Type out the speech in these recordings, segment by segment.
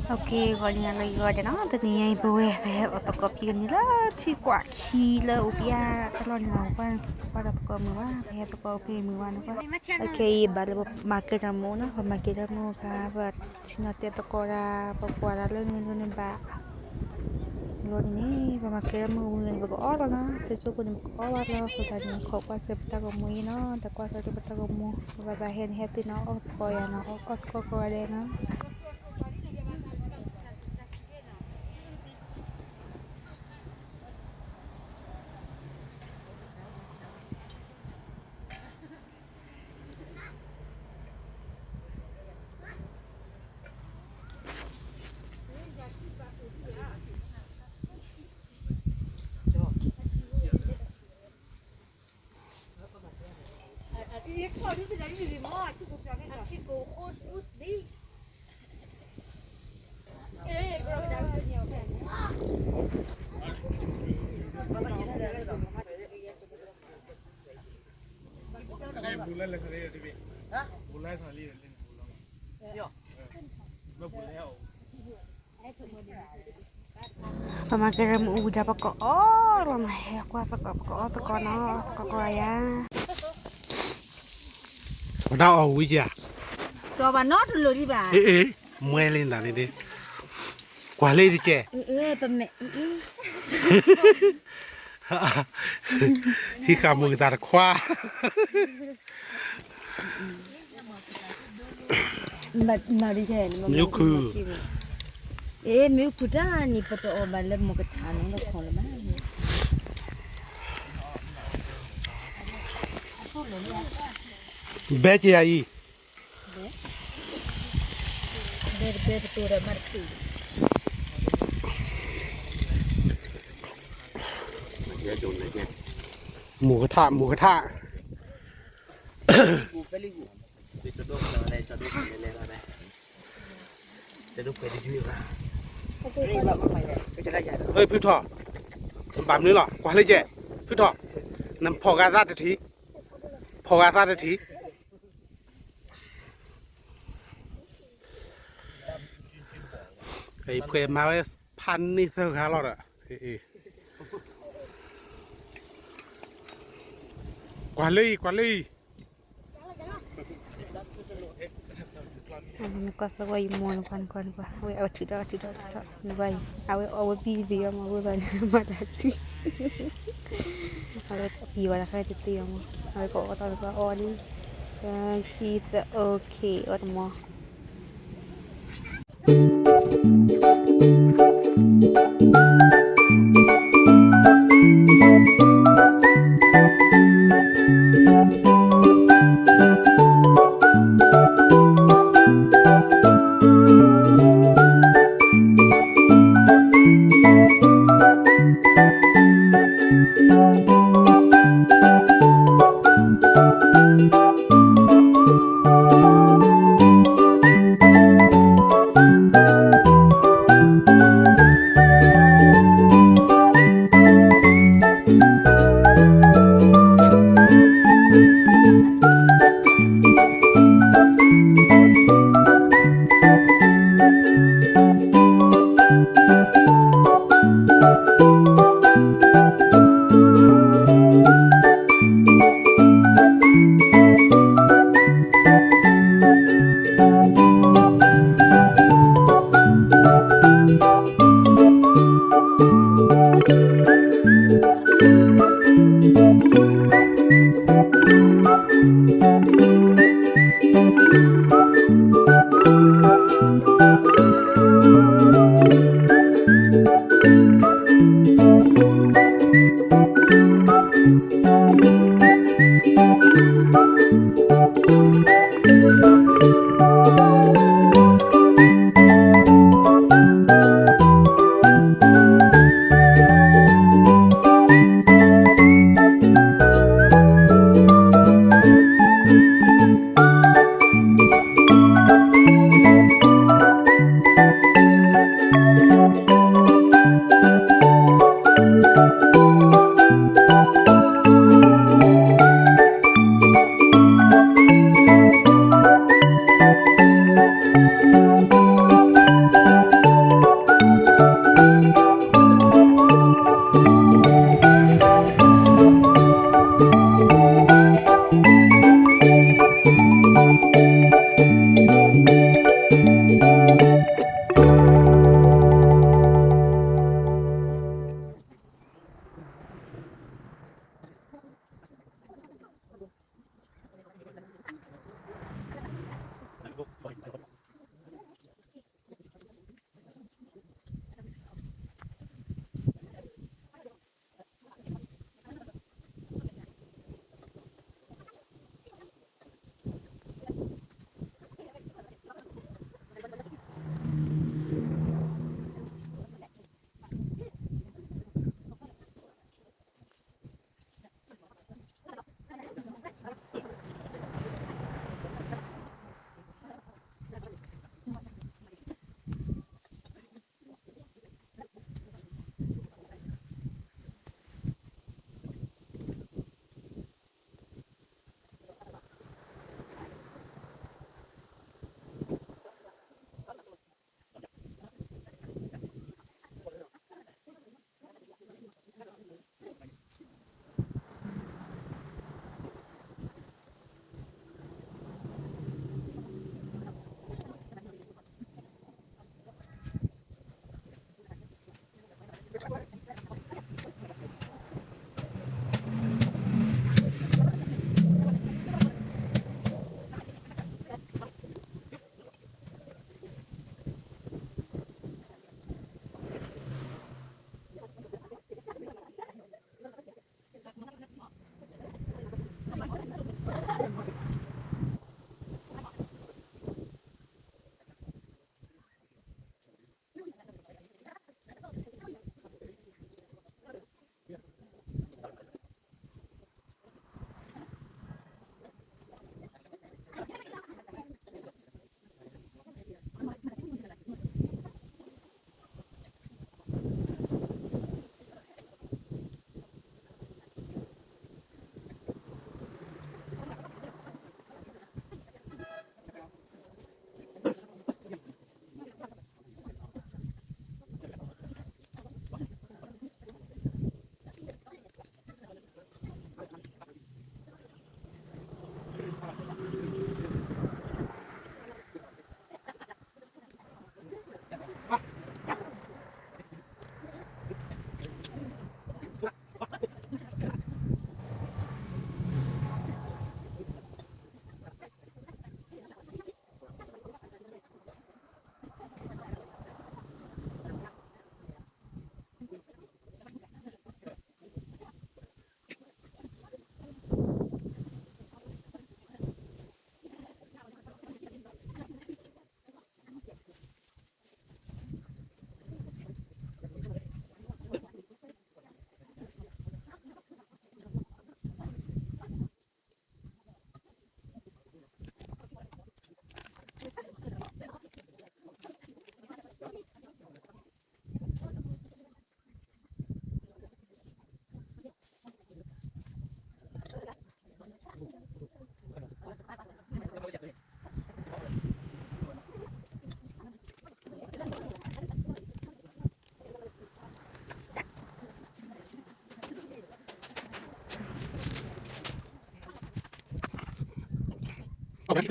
ဂီၤညါလၢအဂီၢ်ဒဲးနီၤ, တနံၤညါအံၤ ပဝဲပဟဲအိၣ်သကိးဖဲန့ၣ်လၢထံကွၢ်ခံလၢအိၣ်ဖဲအတလီၢ်န့ၣ်လီၤ. ကွၢ်ဒီးသကိးမုာ်ဘၣ်, ပဟဲသကိးဖဲမုာ်ဘၣ်န့ၣ်ကွၢ်. အခဲအံၤဘၣ်လၢပမၤကဲတၢ်မူနီၤ, ပမၤကဲတၢ်မူအခါ ပဆ့ၣ်နီၤတဲသကိးတၢ်, ပကွၢ်တၢ်လၢန့ၣ်လၢန့ၣ်ဘၣ် လီၤန့ၣ် ပမၤကဲတၢ်မူဝံၤန့ၣ် ပကအီၣ်လီၤနီၤ, ဖဲဆိကမိၣ်န့ၣ် ပကအီၣ်ဘၣ်လီၤ. အဃိသတးန့ၣ် ခိးကွၢ်စၢၤပတၢ်ဂီၤမူအံၤနီၤ, တၢ်ကွၢ်စၢၤဒ်ပတၢ်ဂီၤမူ, ပဘၣ်ဘၣ်ဟဲန့ၣ် ဟဲသ့ၣ်နီၤ အီၣ်သကိးယၤနီၤ, အီၣ်သကိးကိးဂၤဒဲးနီၤ. ပမၤကဲတၢ်မူဝံၤဒီး ပကအီၣ်လီၤနီၤ, ဟဲကွၢ်သကိး ပကအီၣ်သကိးနီၤ, သကိးကိးဂၤယၤ. ပတၢ်အီၣ်ဝံၤဧါ, တဘၣ်နီတလိၤဒံးဘၣ်. အ့ အ့ မွဲလံနၤန့ၣ်ဒ့, ကွၢ်လၢတကဲ, ဟံးဃာ်မုာ်ကသးတခွါ. မ့ၢ်ခု, အ့ မ့ၢ်ခုတၢ်န့ၣ် ပတအီၣ်ဘၣ်လၢမုာ်ကထါနီတခီလၢၤဘၣ်. ဘဲက့ၤယၤအံၤ, မုာ်ကထါ မုာ်ကထါ. ဖုထီၣ်, ဘၣ်မနုၤလီၤ ကွၢ်လၢကဲ, ဖုထီၣ်, ဖုထီၣ်, နဖီၣ်ဂၤသးတထံး, ဖီၣ်ဂၤသးတထံး. အံၤဖှဲးမၤဝဲဖးန့ၢ်သၢဂၤလီၤဒီး, ကွၢ်လၢအံၤ ကွၢ်လၢအံၤ. နကွၢ်စၢၤဝဲယမိၢ်နကွၢ် နကွၢ် နကွၢ်, အဝဲအီၣ်ထုးဒီး အီၣ်ထုးဒီး ထုးထီၣ် နကွၢ်အံၤ အဝဲအီၣ်ဝဲဘံသ့အီၤမး အဃိသတးန့ၣ် မၤတၢ်ဆံး, အဝဲပံၤဝဲတၢ်ဃဲတသ့အီၤမး အဝဲကအီၣ်တၢ်နကွၢ်အီၣ်လံ, ခံသၢ okay အီၣ်တမီၤ. ခ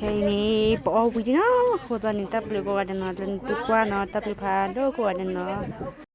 ဲအံၤန့ၣ် ပအီၣ်ဝံၤဒံးနီၤ, အဃိသတးန့ၣ် တၢ်ဘျုးကိးဂၤဒဲးနီၤ, လၢနသုကွၢ်နီၤ, တၢ်ဘျုးဖးဒိၣ်ကိးဂၤဒဲးနီၤ.